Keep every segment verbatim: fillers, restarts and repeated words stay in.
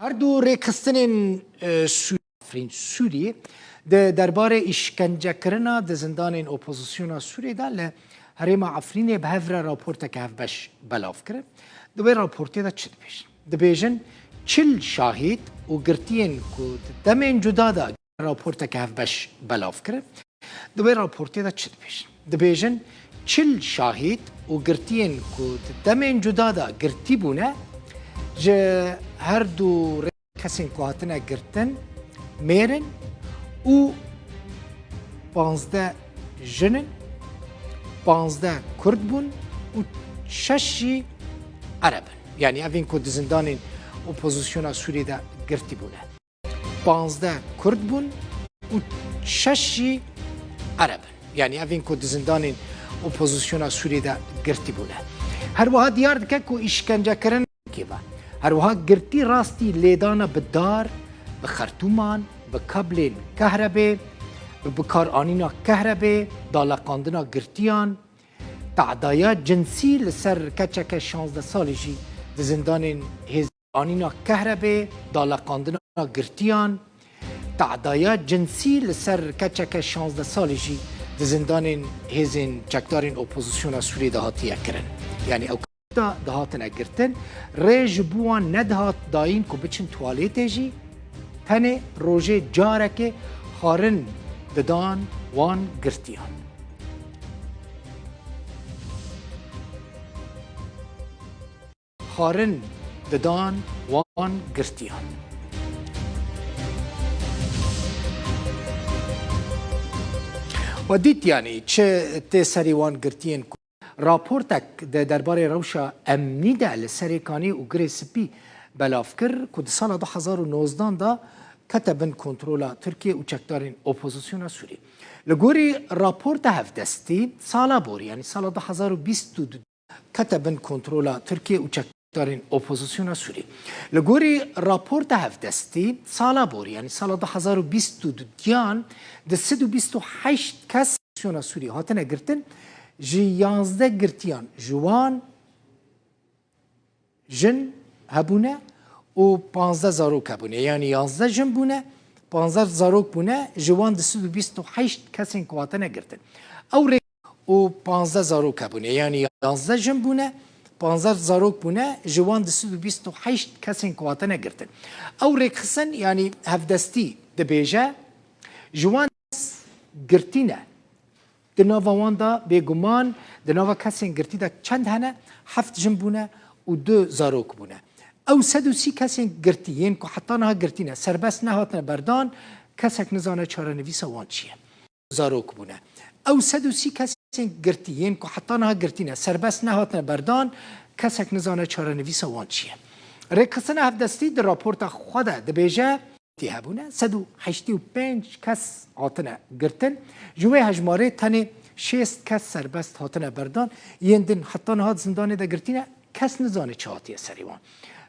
Her du rêkxistinên, e, Sû-, Efrîn, Sûrî di derbarê îşkencekirina di zindanên opozisyona Sûriyê de li herêma Efrînê bi hev re raporteke hevbeş belav kirin. Di wê raportê de çi dibêjin? Dibêjin çil şahîd û girtiyên ku di demên cuda de raporteke hevbeş belav kirin. Di wê raportê de çi dibêjin? Dibêjin çil şahîd û girtiyên ku di demên cuda de girtî bûne, ji her du rê kesên ku hatine girtin mêr in û panzdeh jin in, panzdeh kurd bûn û şeş jî ereb in. Yanî evên ku di zindanên opozisyona Sûriyê de girtî bûne. Panzdeh kurd bûn û şeş jî ereb in. Yanî evên ku di zindanên opozisyona Sûriyê de girtî bûne. Her wiha diyar dike ku îşkencekirin kê ve. Her wiha girtî rastî lêdana bi dar, bi xertûman, bi kablên kehrebê, bi bikaranîna kehrebê, daleqandina girtiyan, tadaya cinsî li ser keçeke şazdeh salî jî di zindanên hêz anîna kehrebê, daleqandina girtiyan, tadaya cinsî li ser keçeke şazdeh salî jî di zindanên hêzên çekdarên opozisyona Sûriyê de hatiye kirin. Yanî ew da dihatine girtin, rê ji bo wan nedihat dayîn ku biçin tuwaletê jî, tenê rojê carekê xwarin didan wan girtiyan. Xwarin didan wan girtiyan. We dît, yanî çi tê serî wan girtiyên ku raportek di derbarê rewşa emnî de li Serêkanî û Girê Spî belav kir ku di sala du hezar û nozdan de kete bin kontrola Tirkiye û çekdarên opozisyona Sûrî. Li gorî raporta hevdestî, sala borî, yanî sala du hezar û bîst û du, kete bin kontrola Tirkiye û çekdarên opozisyona Sûrî. Li gorî raporta hevdestî, sala borî, yanî sala du hezar û bîst û duyan, di sed û bîst û heşt kes opozisyona Sûrî hatine girtin, ji yanzdeh girtiyan ji wan jin hebûne û panzdeh zarok hebûne. Yanî yanzdeh jin bûne, panzdeh zarok bûne, ji wan di sed û bîst û heşt kesên ku hatine girtin. Ew rê û panzdeh zarok hebûne. Yanî yanzdeh jin bûne, panzdeh zarok bûne, ji wan di sed û bîst û heşt kesên ku hatine girtin. Ew rêkxistin, yanî hevdestî dibêje, ji wan girtî ne. Di nava wan de bêguman di nava kesên girtî de çend hene? Heft jin bûne û du zarok bûne. Ew sed û sî kesên girtî yên ku heta niha girtî ne, serbest nehatine berdan, kesek nizane çarenivîsa wan çi ye. Zarok bûne. Ew sed û sî kesên girtî yên ku heta niha girtî ne, serbest nehatine berdan, kesek nizane çarenivîsa wan çi ye. Rêkxistina hevdestî di raporta xwe de dibêje, tê hebûne, sed û heştê û pênc kes hatine girtin. Ji wê hejmarê tenê şêst kes serbest hatine berdan. Yên din heta niha di zindanê de girtî ne, kes nizane çi hatiye serê wan.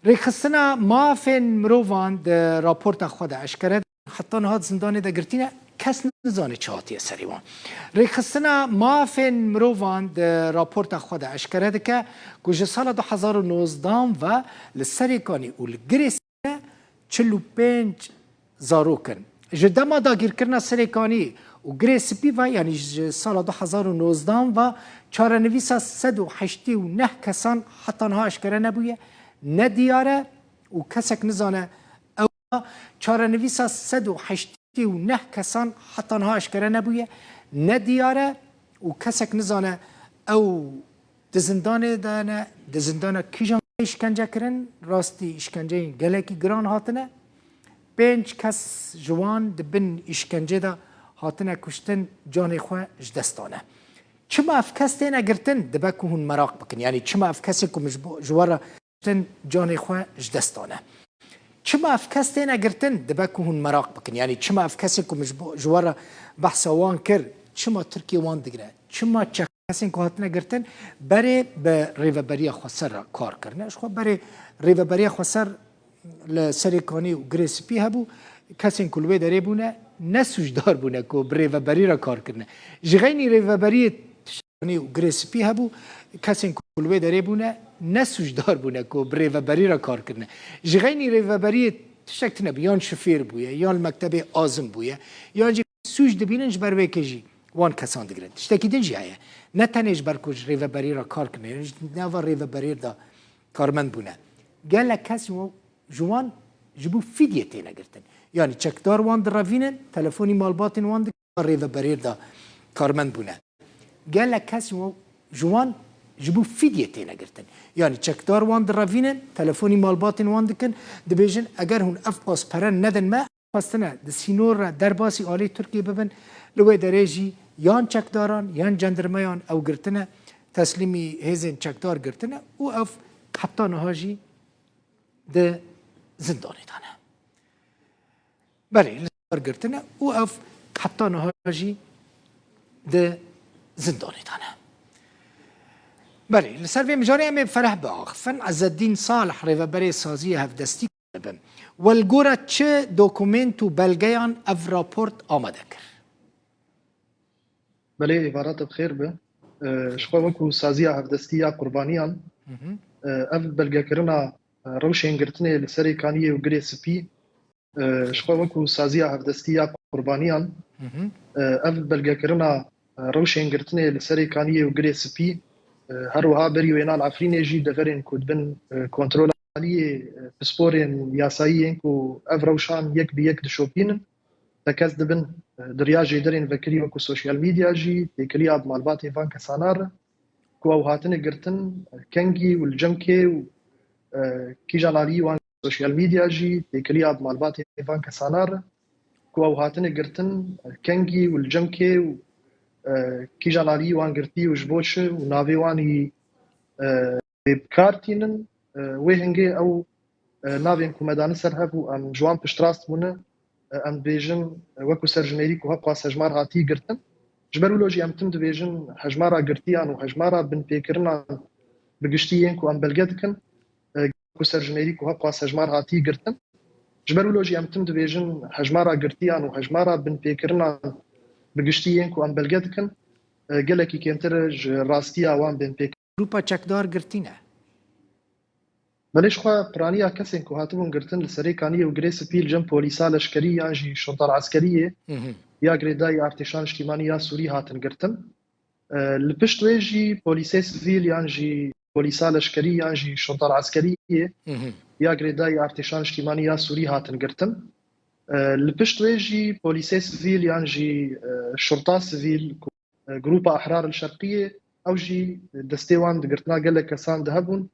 Rêkxistina mafên mirovan di raporta xwe de eşkere dike, heta niha di zindanê de girtî ne, kes nizane çi hatiye serê wan. Rêkxistina mafên mirovan di raporta xwe de eşkere dike ku ji sala du hezar û nozdan ve li Serêkanî û li Girê çil û pênc zarok in. Ji dema dagîrkirina Serêkanî û Girê Spî ve, yanî ji sala du hezar û nozdan ve, çarenivîsa sed û heştê û neh kesan heta niha eşkere nebûye, ne diyar e û kesek nizane ew. Çarenivîsa sed û heştê û neh kesan heta niha eşkere nebûye, ne diyar e û kesek nizane ew di zindanê de ne, di zindana kîjan îşkence kirin, rastî îşkenceyên gelekî giran hatine. Pênc kes ji wan di bin îşkencê de hatine kuştin, canê xwe ji dest dane. Çima ev kes têne girtin? Dibe ku hûn meraq bikin. Yanî çima ev kesên ku min ji bo, ji we re kuştin, canê xwe ji dest dane. Çima ev kes têne girtin? Dibe ku hûn meraq bikin. Yanî çima ev kesên ku min ji bo, ji we re behsa wan kir, çima Tirkiye wan digire? Çima çek kesên ku hatine girtin berê bi Rêveberiya Xweser re kar kirine? Ji xwe berê Rêveberiya Xweser li Serêkanî û Girê Spî hebû, kesên ku li wê derê bûne, ne sûcdar bûne ku bi rêveberî re kar kirine. Ji xeynî Rêveberiyê Serêkanî û Girê Spî hebû, kesên ku li wê derê bûne, ne sûcdar bûne ku bi rêveberî re kar kirine. Ji xeynî rêveberiyê tiştek tune bû, yan şifêr bûye, yan li mektebê azim bûye, yan jî sûc dibînin ji ber wê yekê jî wan kesan digirin. Tiştekî din jî heye. Ne tenê ji ber ku ji rêveberî re kar kirine, yan ji nava rêveberiyê de karmend bûne. Gelek kes ji wan, ji wan ji bo fîdyê têne girtin. Yanî çekdar wan direvînin, telefonî malbatên wan dikin, rêveberiyê de karmend bûne. Gelek kes ji wan, ji wan ji bo fîdyê têne girtin. Yanî çekdar wan direvînin, telefonî malbatên wan dikin, dibêjin, eger hûn ev qas pere nedin me, xwestine di sînor re derbasî alî Tirkiyê bibin, li wê derê jî yan çekdaran, yan cendirmeyan ew girtine, teslîmî hêzên çekdar girtine û ev heta niha jî di zindanê de ne. Belê, li ser girtine û ev heta niha jî di zindanê de ne. Belê, li ser vê mijarê em ê bi Fereh biaxifin. Ezeddîn Salih, rêveberê Saziya Hevdestî, dibin. We li gora çi dokumênt û belgeyan ev raport amade kir? Belê, êvara te bi xêr be. E, ji xwe wekû Saziya Hevdestî ya Qurbaniyan, Hı hı. e, ev belgekirina, e, rewşên girtinê li Serê Kaniyê û Girê Spî, e, ji xwe wekû Saziya Hevdestî ya Qurbaniyan, Hı hı. e, ev belgekirina, e, rewşên girtinê li Serê Kaniyê û Girê Spî, e, her wiha berî wêna li Efrînê jî deverên ku dibin, e, kontrola aliyê, e, pisporên yasayî yên ku ev rewşan yek bi yek dişopînin, tekez dibin, e, di riya jêderên vekirî wekû sosyal medya jî têkiliya bi malbatê van kesana re ku ew hatine girtin, e, kengî û li cem kê û, e, kîjan aliyî wan sosyal medya jî têkiliya bi malbatê van kesana re ku ew hatine girtin, e, kengî û li cem kê û, e, kîjan aliyî wan girtî û ji bo çi û navê wan î, e, bê bi kar tînin, e, wê hingê ew, e, navên ku me dane ser hev û em ji wan piştrast bûne, e, em dibêjin, e, wekû serjimêrî ku heqas hejmar hatî girtin. Ji ber wilo jî em tim dibêjin hejmara girtiyan û hejmara binpêkirinan bi giştî yên ku em belge dikin, e, ku serjimêrî ku heqas hejmar hatî girtin. Ji ber wilo jî em tim dibêjin hejmara girtiyan û hejmara binpêkirinan bi giştî yên ku em belge dikin, e, gelekî kêmtir e ji rastiya wan binpêk. Grupa çekdar girtî ne. Belê, ji xwe piraniya kesên ku hatibûn girtin li Serê Kaniyê û Girê Spî li cem polîsa leşkerî yan jî şurtal eskeriyê Hı hı. ya girêdayî artêşa niştîmanî ya Sûrî hatin girtin. E, li pişt wê jî polîsê sivîl yan jî polîsa leşkerî yan jî şurtal eskeriyê Hı hı. ya girêdayî artêşa niştîmanî ya Sûrî hatin girtin. E, li pişt wê jî polîsê sivîl yan jî, e, şurta sivîl ku, e, Grupa Ahrar el Şerqiyê, ew jî destê wan di girtina gelek kesan de hebûn,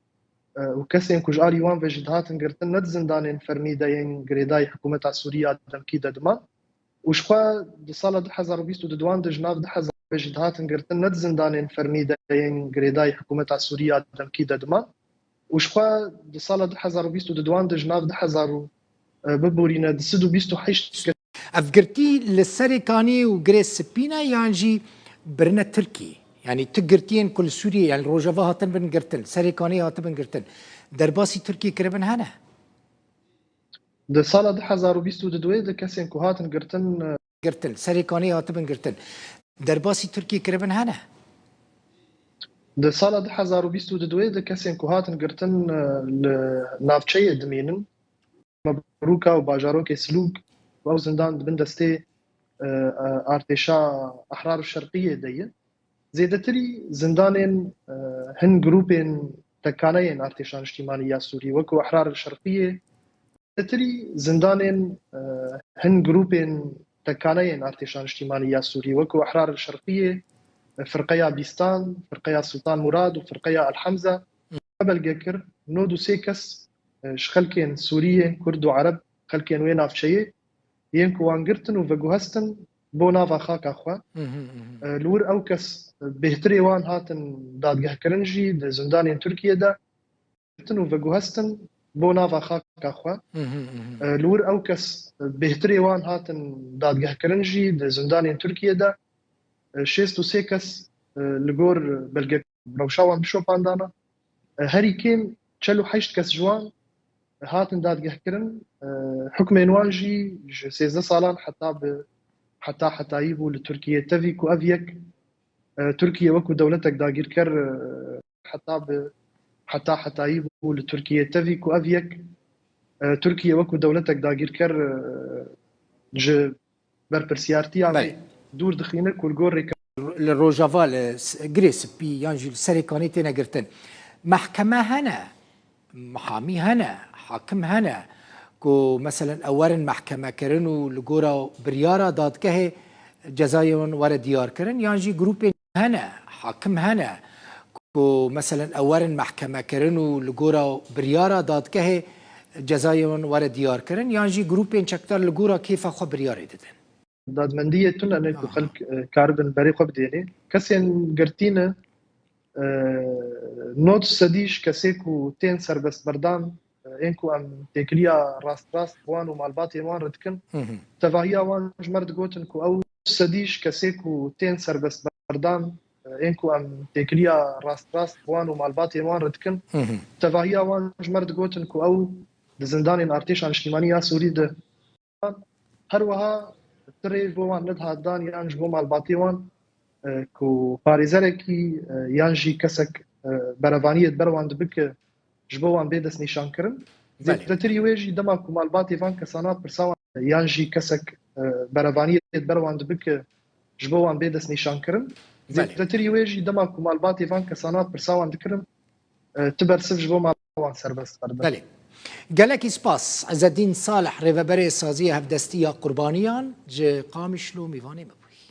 e, û kesên ku ji alî wan ve jî dihatin girtin ne di zindanên fermî de yên girêdayî hikûmeta Sûrî ya demkî de diman. Û ji xwe di sala du hezar û bîst û du de ji nav du hezar ve jî dihatin girtin ne di zindanên fermî de yên girêdayî hikûmeta Sûrî ya demkî de diman. Û ji xwe di sala du hezar û bîst û du de ji nav du hezar û, e, biborîne di sed û bîst û heşt. Ev girtî li Serê Kaniyê û Girê Spî ne yan jî birine Tirkiyê? Yanî tu girtiyên ku li Sûriyê, yanî Rojava hatin bin girtin, Serê Kaniyê hatibin girtin, derbasî Tirkiyê kiribin hene? Di sala du hezar û bîst û du de kesên ku hatin girtin, e, girtin, Serê Kaniyê hatibin girtin, derbasî Tirkiyê kiribin hene? Di sala du hezar û bîst û du de kesên ku hatin girtin, e, li navçeyê dimînin, Mebrûka û bajarokê Silûk û ew zindan di bin destê, e, e, artêşa Ahrar û Şerqiyê de ye. Zêdetirî zindanên, e, hin grûpên tekane yên artêşa niştîmanî ya Sûrî, wekû Ahrar el Şerqiyê, Tirî zindanên, e, hin grûpên tekane yên artêşa niştîmanî ya Sûrî, wekû Ehrar el Şerqiyê, e, Firqeya Bîstan, Firqeya Sultan Murad û Firqeya El Hemze, belge kir, nod û sê kes, e, ji xelkên Sûrî yên Kurd û Ereb, xelkên wê navçeyê, yên ku wan girtin û veguhestin bo nava xaka xwe. Hı hı, hı hı. E, li wir ew kes, e, bêhtirê wan hatin dadgehkirin jî di zindanên Tirkiyê de. Girtin û veguhestin bo nava xaka xwe. Hı hı, hı hı. E, li wir ew kes, e, bêhtirê wan hatin dadgehkirin jî di zindanên Tirkiyê de, e, şêst û sê kes, e, li gor belge rewşa wan bişopandana. E, herî kêm çel û heşt kes ji wan hatin dadgehkirin. E, hukmên wan jî ji sêzdeh salan heta bi, heta hetayî bû li Tirkiyê. Tevî ku ev yek, e, Tirkiye wekû dewletek dagîrker, e, heta bi heta hetayî bû li Tirkiyê. Tevî ku ev yek, e, Tirkiye wekû dewletek dagîrker, e, ji berpirsiyartiya Belê. Wê dûr dixîne ku li gor rêke. Li Rojava li s-, Girê Spî yan jî li Serê Kanê têne girtin. Mehkeme hene, mihamî hene, hakim hene ku meselen ew werin mehkemekirin û li gora biryara dadgehê cezayê wan were diyarkirin, yan jî grûpên hene, hakim hene ku meselen ew werin mehkemekirin û li gora biryara dadgehê cezayê wan were diyarkirin, yan jî grûpên çekdar li gora kêfa xwe biryarê didin. Dadmendiyê tune ne ku Aha. xelk, e, karibin berê xwe bidênê. Kesên girtî ne, e, nod sedî ji kesê ku tên serbestberdan, e, ên ku em têkiliya rast rast bi wan û malbatên wan re dikin. Hı hı. Tevahiya wan ji me re digotin ku ew sedî ji kesê ku tên serbestberdan, e, ên ku em têkiliya rast rast bi wan û malbatên wan re dikin. Hı hı. Tevahiya wan ji me re digotin ku ew di zindanên artêşa niştîmanî ya Sûrî de Her wiha tirê ji bo wan nedihat dan yan ji bo malbatê wan, e, ku parêzerekî, e, yan jî kesek, e, berevaniyê di ber wan de bike ji bo wan bê destnîşankirin. Belê. Zêdetirî wê jî dema ku malbatê van kesana pirsa wan yan jî kesek, e, berevaniyê di ber wan de bike ji bo wan bê destnîşankirin. Belê. Zêdetirî wê jî dema ku malbatê van kesana pirsa wan dikirin, e, tu bersiv ji bo mala wan serbest berdin. Belê. Gelekî spas. Ezzedîn Salih, rêveberê Saziya Hevdestî ya Qurbaniyan ji Qamişlo mîvanê me bûyî.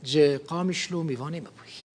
Ji Qamişlo mîvanê me bûyî.